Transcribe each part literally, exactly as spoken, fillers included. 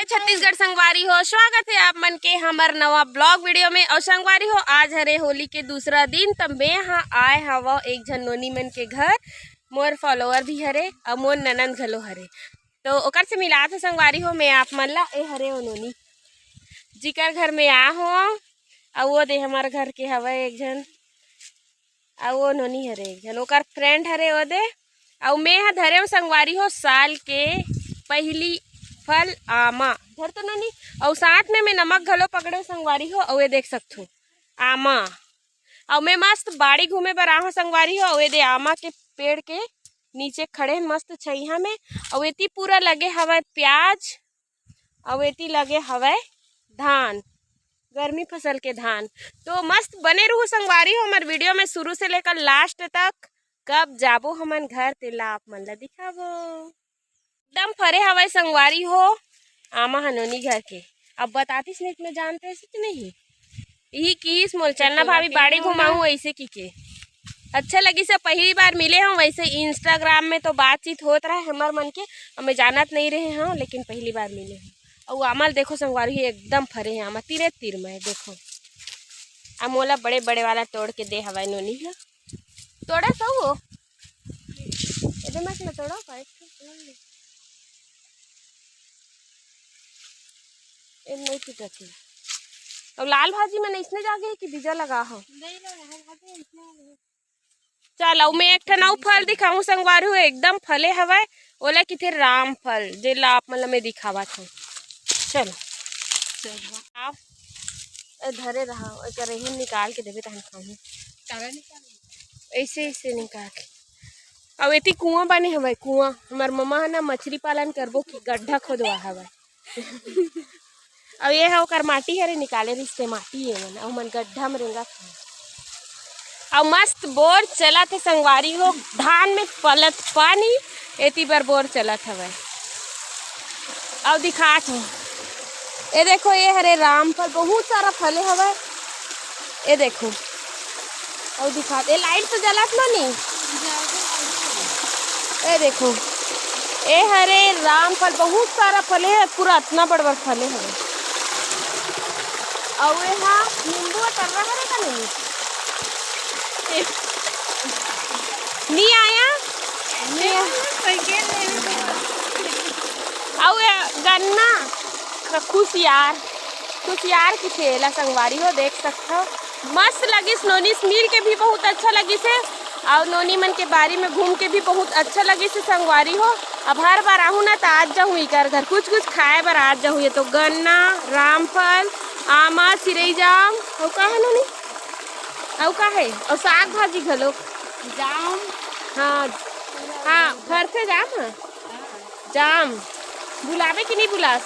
छत्तीसगढ़ संगवारी हो, स्वागत हे आप मन के हमर नवा blog video में। अउ संगवारी हो, आज हरे होली के दूसरा दिन, त मैं हा आए हवं एक झन नोनी मन के घर, मोर follower भी हरे अउ मोर ननंद घलो हरे, तो ओकर से मिलात हों संगवारी हो मैं आप मन ला। ए हरे ओ नोनी, जिकर घर में आ हों, अउ ओ दे हमर घर के हवय एक झन, अउ ओ नोनी हरे एक झन, ओकर friend हरे ओ दे। अउ मैं ह धरे हों संगवारी हो साल के पहिली फल आमा, धर तो नोनी। अउ साथ में मैं नमक घलो पकड़े हों संगवारी हो, अउ ए देख सकथो आमा। अउ मैं मस्त बाड़ी घूमे बर आ हों संगवारी हो, अउ ए दे आमा के पेड़ के नीचे खड़े हन मस्त छइहां में। अउ एती पूरा लगे हवय प्याज, अउ एती लगे हवय धान, गर्मी फसल के धान। तो मस्त बने रहू संगवारी हो हमर video में शुरू से लेकर last तक। कब जाबो हमन घर, तेला आप मन ला दिखाबो। एकदम फरे हवय संगवारी हो, आमा ह नोनी घर के। अब बतातिस नहीं त मैं जानते कि नहीं। इही किहिस मोला चल ना भाभी, बाड़ी घुमाहूं, ऐसे किके। अच्छा लगिस हे, पहिली बार मिले हों। वैसे Instagram में तो बातचीत होत रहे हमर मन के, अब मैं जानत नहीं रहे हों, लेकिन पहिली बार मिले हों। अउ आमा ल देखो संगवारी हो, एकदम फरे हे आमा, तीरे तीर में हे, देखो। अब मोला बड़े बड़े वाला तोड़ के दे हवय नोनी ह। तोड़े तो वो। एदे मत में तोड़ो, का एक ठो तोड़ ले। ए नहीं टूटत हे। अउ लाल भाजी मन अइसने जागे हे कि बीजा लगा हो? नहीं लगा है, भाजी अइसने लगे। चल, अउ मैं एक ठन अउ फल दिखाहूं संगवारी हो, एकदम फले हवय, ओला किथे राम फल, जेला आप मन ला मैं दिखावत हों। चल। चल। आओ। ए, धरे रहा, एकर एहू निकाल के देबे, तहन खाहूं। काला निकाल। ऐसे, ऐसे निकाल के। अउ एती कुआं बने हवय, कुआं। हमर ममा ह ना मछरी पालन करबो कि गड्ढा खोदवा हवय। अउ ये ह ओकर माटी हरे, निकाले रिहिस ते माटी ये मन, अउ मन गड्ढा म रेंगत हे। अउ मस्त बोर चलत हे संगवारी हो, धान में पलत पानी, एती बर बोर चलत हवय। अउ दिखात हों, ए देखो, ये हरे रामफल, बहुत सारा फले हवय। ए देखो, अउ दिखात, ए लाइट तो जलत नो नी। ए देखो, ए हरे रामफल, बहुत सारा फले हे, पूरा अतना बड़ बड़ फले हवे। अउ ए हा नींबू अतर्रा हरे का नहीं? नी आया? नी आया। अउ ए गन्ना, कुसियार, कुसियार किथे ला संगवारी हो, देख सकथव। मस्त लगिस, नोनी से मिल के भी बहुत अच्छा लगिस हे, अउ नोनी मन के बारी में घूम के भी बहुत अच्छा लगिस हे संगवारी हो। अब हर बार आहूं ना, त आज जाहूं इकर घर, कुछ कुछ खाए बर आज जाहूं। ये तो गन्ना, रामफल, आमा, सिरई जाम, अउ का हे नोनी? अउ का हे? अउ साग भाजी घलो। जाम। हाँ, हाँ, फरथे जाम, हाँ। जाम। बुलाबे कि नहीं बुलास?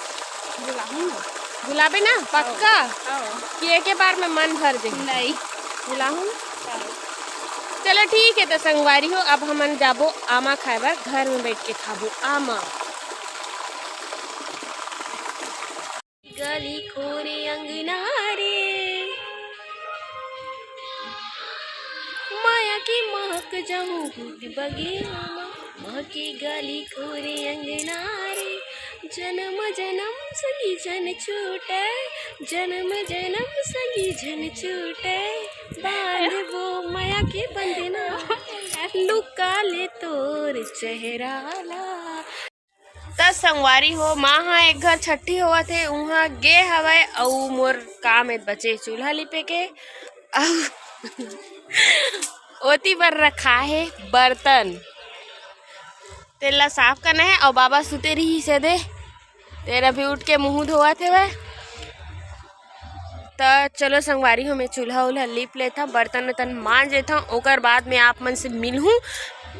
बुलाहूं ना। बुलाबे ना, पक्का? हाँ। कि एके बार में मन भर जाही? नहीं। बुलाहूं? हाँ। चलो ठीक हे, त संगवारी हो, अब हमन जाबो आमा खाए बर, घर में बैठ के खाबो आमा। गली खोरे अंगना रे, माया के महक जाहूं गुद बगेवा म। महके गली खोरे अंगना रे, जन्म जन्म संगी झन छूटे, जन्म जन्म संगी झन छूटे, बांधबो माया के बंधना, लुका ले तोर चेहरा ला। त संगवारी हो, माँ ह एक घर छट्ठी होवत हे, उहाँ गे हवय, अउ मोर काम ए बचे चूल्हा लिपे के, अउ ओती बर रखा हे बर्तन, तेला साफ करना हे। अउ बाबा सुते रहिस हे दे, तेन अभी उठ के मुँह धोवत हेवय। त चलो संगवारी हो, मैं चूल्हा उल्हा लीप लेथव, बर्तन उर्तन मांज लेथव, ओकर बाद में आप मन से मिलहूँ।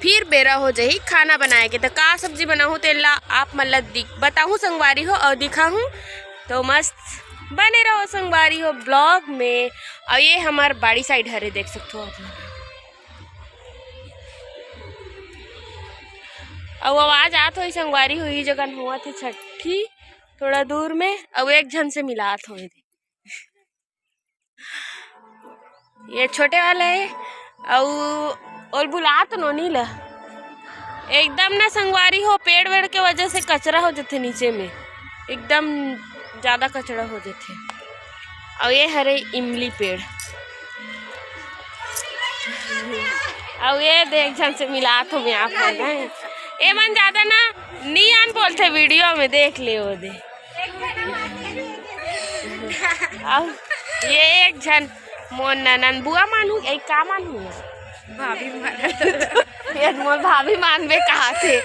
फिर बेरा हो जाही खाना बनाए के, त का सब्जी बनाहूँ तेन ला आप मन ला दिख-, बताहूँ संगवारी हो, अउ दिखाहूँ। तो मस्त बने रहो संगवारी हो vlog में। अउ ये हमर बाड़ी side हरे, देख सकथो आप मन। अउ आवाज आत होही संगवारी हो, इही जगह होवत हे छट्ठी, थोड़ा दूर में, अउ एक झन से मिलात होही। ये छोटे वाला हे, अउ ओल बुलात नोनी ला। एकदम ना संगवारी हो, पेड़ वेड़ के वजह से कचरा हो जथे नीचे में। एकदम ज्यादा कचरा हो जाथे। अउ ये हरे इमली पेड़। अउ ये दे एक झन से मिलात हों मैं आप मन, हैं? ए मन ज्यादा ना नियान बोलथे वीडियो में, देख ले वो दे। अउ ये एक झन मोर ननन बुआ मानहू, ए का मानहू? भाभी मानहू। ये मोर भाभी मानबे कहाथे।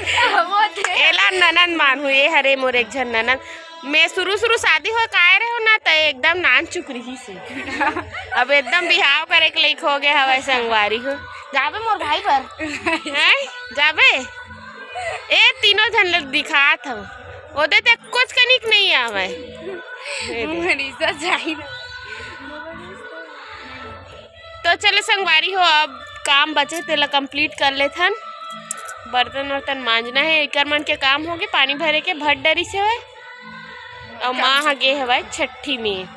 वो थे। एला ननन मानहू, ये हरे मोर एक झन ननन। मैं शुरू शुरू शादी हो के आए रहे हो ना, त एकदम नान चुक रही से। अब एकदम बिहाव करे के लइक हो गए हवय संगवारी हो। जाबे मोर भाई बर? हैं? जाबे? ए तीनों झन ल दिखात हव। ओदे ते कुछ कनिक नहीं आवय। ए दे। मनीषा जाही ना। तो चलो संगवारी हो, अब काम बचे तेला कंप्लीट कर लेथन। बर्तन वर्तन मांजना है, एकर मन के काम होगे, पानी भरे के भर डरी से होय। अउ माँ ह गे हवय छट्ठी में।